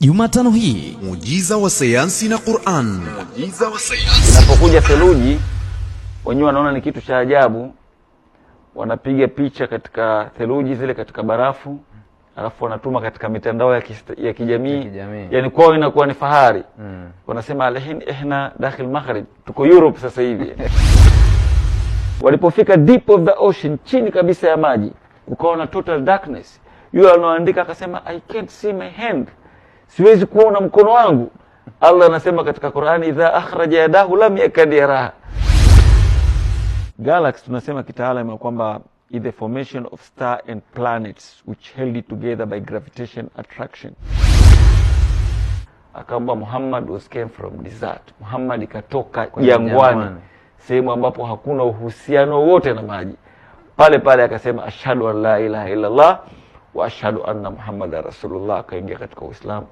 Jumatano hii. Muujiza wa sayansi na Qur'an. Muujiza wa sayansi. Inapokuja theluji, wenyewe wanaona ni kitu cha ajabu, wanapiga picha katika theluji zile, katika barafu, alafu wanatuma katika mitandao ya kijamii, Ya kijamii. Yani kwao inakuwa ni fahari. Wanasema الحين إحنا داخل مغرب, tuko Europe sasa hivi. Walipofika deep of the ocean, chini kabisa ya maji, kukawa na total darkness. Yule anaoandika akasema, "I can't see my hand," siwezi kuona mkono wangu. Allah anasema katika Qur'ani, إذا أخرج يده لم يكد يراها. Galaxy tunasema kitaalamu ya kwamba is the formation of star and planets which held it together by gravitation attraction. Akaamba Muhammad was came from desert. Muhammad ikatoka Kwenye jangwani, jangwani. Sehemu ambapo hakuna uhusiano wote na maji. Pale pale akasema أشهد أن لا إله إلا الله وأشهد أن محمدا رسول الله, akaingia katika Uislamu.